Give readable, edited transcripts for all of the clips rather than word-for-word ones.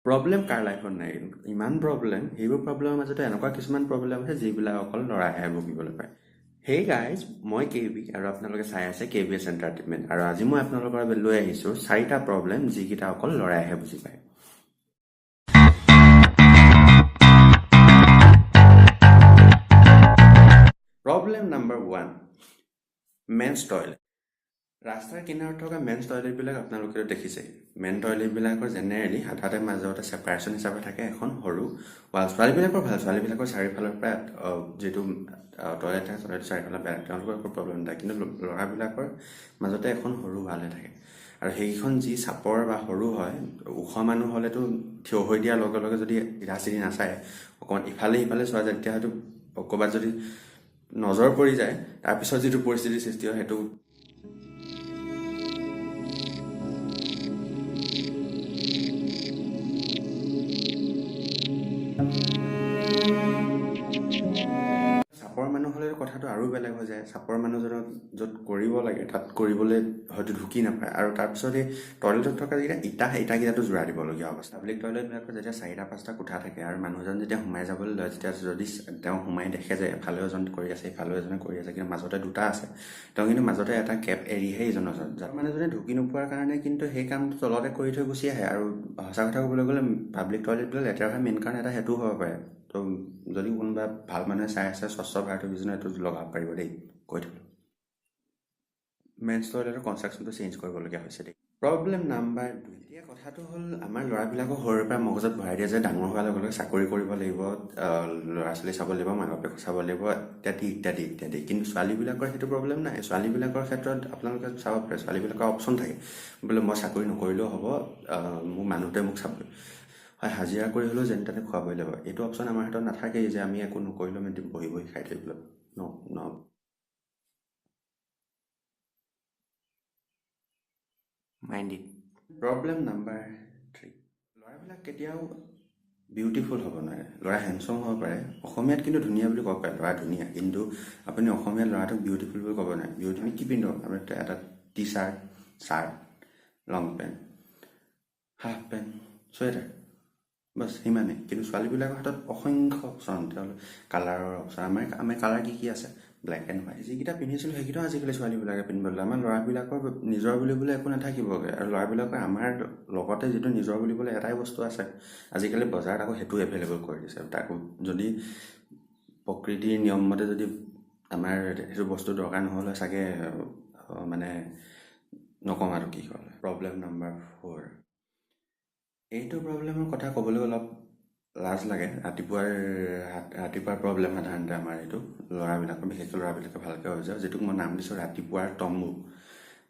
Problem কাৰ লাইফত নাই, ইমান প্ৰব্লেম, সেইবোৰ প্ৰব্লেমৰ মাজতে এনেকুৱা কিছুমান প্ৰব্লেম আছে যিবিলাক অকল ল'ৰাইহে ভুগিবলৈ পায়। হেই গাইজ, মই কে বি আৰু আপোনালোকে চাই আছে কে বি এছ এণ্টাৰটেইনমেণ্ট, আৰু আজি মই আপোনালোকৰ বাবে লৈ আহিছোঁ চাৰিটা প্ৰব্লেম যিকেইটা অকল ল'ৰাইহে বুজি পায়। Problem number 1, men's toilet. ৰাস্তাৰ কিনাৰত থকা মেনছ টয়লেটবিলাক আপোনালোকেও দেখিছে। মেন টয়লেটবিলাকৰ জেনেৰেলি সাধাৰণতে মাজতে ছেপাৰেশ্যন হিচাপে থাকে এখন সৰু ৱাল। ছোৱালীবিলাকৰ ভাল, ছোৱালীবিলাকৰ চাৰিওফালৰ পৰা যিটো টয়লেট থাকে, টয়লেট চাৰিওফালে বেয়া, তেওঁলোকৰ একো প্ৰব্লেম নাথাকে। কিন্তু ল'ৰাবিলাকৰ মাজতে এখন সৰু ৱালহে থাকে, আৰু সেইকেইখন যি চাপৰ বা সৰু হয়, ওখ মানুহ হ'লেতো থিয় হৈ দিয়াৰ লগে লগে যদি চিধা চিধি নাচায়, অকণমান ইফালে সিফালে চোৱা যায়, তেতিয়া হয়তো ক'ৰবাত যদি নজৰ পৰি যায়, তাৰপিছত যিটো পৰিস্থিতিৰ সৃষ্টি হয় সেইটো চাপৰ মানুহ হ'লে কথাটো আৰু বেলেগ হৈ যায়। চাপৰ মানুহজনক য'ত কৰিব লাগে তাত কৰিবলৈ হয়তো ঢুকি নাপায়, আৰু তাৰপিছত এই টয়লেটত থকা যিকেইটা ইটা, সেই ইটাকেইটাতো জোৰা দিবলগীয়া অৱস্থা। পাব্লিক টয়লেটবিলাকত যেতিয়া 4টা 5টা কোঠা থাকে আৰু মানুহজন যেতিয়া সোমাই যাবলৈ লয়, যেতিয়া যদি তেওঁ সোমাই দেখে যে এফালেও এজন কৰি আছে, ইফালেও এজনে কৰি আছে, কিন্তু মাজতে দুটা আছে, তেওঁ কিন্তু মাজতে এটা গেপ এৰিহে ইজনৰ ওচৰত যায়। মানুহজনে ঢুকি নোপোৱাৰ কাৰণে কিন্তু সেই কামটো তলতে কৰি থৈ গুচি আহে। আৰু সঁচা কথা ক'বলৈ গ'লে পাব্লিক টয়লেটবিলাক লেতেৰা হোৱাৰ মেইন কাৰণ এটা সেইটোও হ'ব পাৰে। তো যদি কোনোবা ভাল মানুহে চাই আছে, স্বচ্ছ ভাৰত অভিযান এইটো লগাব পাৰিব দেই, কৈ থ'লোঁ। মেনছ টয়লেটৰ কনষ্ট্ৰাকশ্যনটো চেঞ্জ কৰিবলগীয়া হৈছে দেই। প্ৰব্লেম নাম্বাৰ 2, এতিয়া কথাটো হ'ল আমাৰ ল'ৰাবিলাকক সৰুৰে পৰা মগজত ভৰাই দিয়ে যে ডাঙৰ হোৱাৰ লগে লগে চাকৰি কৰিব লাগিব, ল'ৰা ছোৱালী চাব লাগিব, মাক বাপেকক চাব লাগিব, ইত্যাদি ইত্যাদি ইত্যাদি। কিন্তু ছোৱালীবিলাকৰ সেইটো প্ৰব্লেম নাই। ছোৱালীবিলাকৰ ক্ষেত্ৰত আপোনালোকে চাব পাৰে, ছোৱালীবিলাকৰ অপশ্যন থাকে, বোলে মই চাকৰি নকৰিলেও হ'ব, মোৰ মানুহটোৱে মোক চাব, হয় হাজিৰা কৰি হ'লেও যেনে তেনে খুৱাবই লাগিব। এইটো অপশ্যন আমাৰ হাতত নাথাকেই যে আমি একো নকৰিলেও আমি বহি বহি খাই থাকিব লাগিব। ন ন mind it. Problem number 3, ল'ৰাবিলাক কেতিয়াও বিউটিফুল হ'ব নোৱাৰে। ল'ৰা হেণ্ডচম হ'ব পাৰে, অসমীয়াত কিন্তু ধুনীয়া বুলি ক'ব পাৰে, ল'ৰা ধুনীয়া, কিন্তু আপুনি অসমীয়া ল'ৰাটোক বিউটিফুল বুলি ক'ব নোৱাৰে। বিউটি আমি কি পিন্ধো? আমি এটা T shirt, shirt, long pant, half pant, sweater, bus সিমানেই। কিন্তু ছোৱালীবিলাকৰ হাতত অসংখ্য অপশ্যন, তেওঁলোক কালাৰৰ অপশ্যন। আমাৰ কালাৰ কি কি আছে? Black and white. যিকেইটা পিন্ধিছিলোঁ সেইকেইটাও আজিকালি ছোৱালীবিলাকে পিন্ধিবলৈ। আমাৰ ল'ৰাবিলাকৰ নিজৰ বুলিবলৈ একো নাথাকিবগৈ। আৰু ল'ৰাবিলাকৰ আমাৰ লগতে যিটো নিজৰ বুলিবলৈ এটাই বস্তু আছে, আজিকালি বজাৰত আকৌ সেইটো এভেইলেবল কৰি দিছে। তাকো যদি প্ৰকৃতিৰ নিয়ম মতে যদি আমাৰ সেইটো বস্তু দৰকাৰ নহ'লে চাগে, মানে নকওঁ আৰু কি ক'লে। প্ৰব্লেম নাম্বাৰ 4, এইটো প্ৰব্লেমৰ কথা ক'বলৈ অলপ লাজ লাগে। ৰাতিপুৱাৰ প্ৰব্লেম সাধাৰণতে আমাৰ এইটো ল'ৰাবিলাকৰ, বিশেষকৈ ল'ৰাবিলাকে ভালকৈ হৈ যায়, যিটোক মই নাম দিছোঁ ৰাতিপুৱাৰ তম্বু।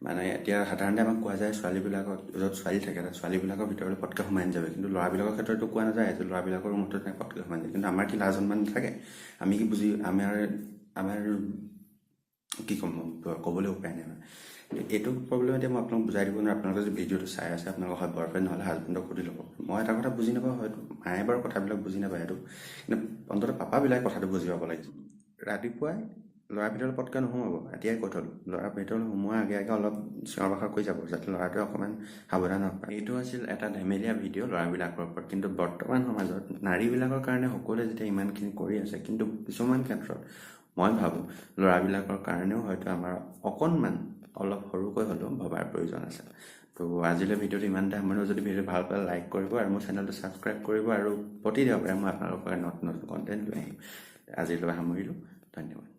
মানে এতিয়া সাধাৰণতে আমাক কোৱা যায় ছোৱালীবিলাকক, য'ত ছোৱালী থাকে তাত ছোৱালীবিলাকৰ ভিতৰলৈ পটকৈ সোমাই নাযাব, কিন্তু ল'ৰাবিলাকৰ ক্ষেত্ৰতো কোৱা নাযায় যে ল'ৰাবিলাকৰ ৰুমতো তেনেকৈ পটকৈ সোমাই নাযায়। কিন্তু আমাৰ কি লাজ সন্মান নাথাকে? আমি কি বুজি, আমাৰ কি ক'ম, ক'বলৈ উপায় নাই। মানে এইটো প্ৰব্লেম এতিয়া মই আপোনাক বুজাই দিব নোৱাৰোঁ। আপোনালোকে যদি ভিডিঅ'টো চাই আছে, আপোনালোকৰ হয় বয়ফ্ৰেণ্ড নহ'লে হাজবেণ্ডক সুধি ল'ব। মই এটা কথা বুজি নাপাওঁ, হয়তো মায়ে বাৰু কথাবিলাক বুজি নাপায় সেইটো, কিন্তু অন্ততঃ পাপাবিলাকে কথাটো বুজি পাব লাগিছিল। ৰাতিপুৱাই ল'ৰাৰ ভিতৰলৈ পটকৈ নোসোমাব, এতিয়াই কৈ থ'লোঁ। ল'ৰাৰ ভিতৰলৈ সোমোৱাৰ আগে আগে অলপ চিঞৰ বাখৰ কৰি যাব, যাতে ল'ৰাটোৱে অকণমান সাৱধান হ'ব পাৰে। এইটো আছিল এটা ধেমেলীয়া ভিডিঅ' ল'ৰাবিলাকৰ ওপৰত। কিন্তু বৰ্তমান সমাজত নাৰীবিলাকৰ কাৰণে সকলোৱে যেতিয়া ইমানখিনি কৰি আছে, কিন্তু কিছুমান ক্ষেত্ৰত মই ভাবোঁ ল'ৰাবিলাকৰ কাৰণেও হয়তো আমাৰ অকণমান অলপ সৰুকৈ হ'লেও ভবাৰ প্ৰয়োজন আছে। তো আজিলৈ ভিডিঅ'টো ইমানতে সামৰিলোঁ। যদি ভিডিঅ'টো ভাল পালে লাইক কৰিব আৰু মোৰ চেনেলটো ছাবস্ক্ৰাইব কৰিব, আৰু প্ৰতি দেওবাৰে মই আপোনালোকৰ নতুন নতুন কণ্টেণ্ট লৈ আহিম। আজিলৈ সামৰিলোঁ, ধন্যবাদ।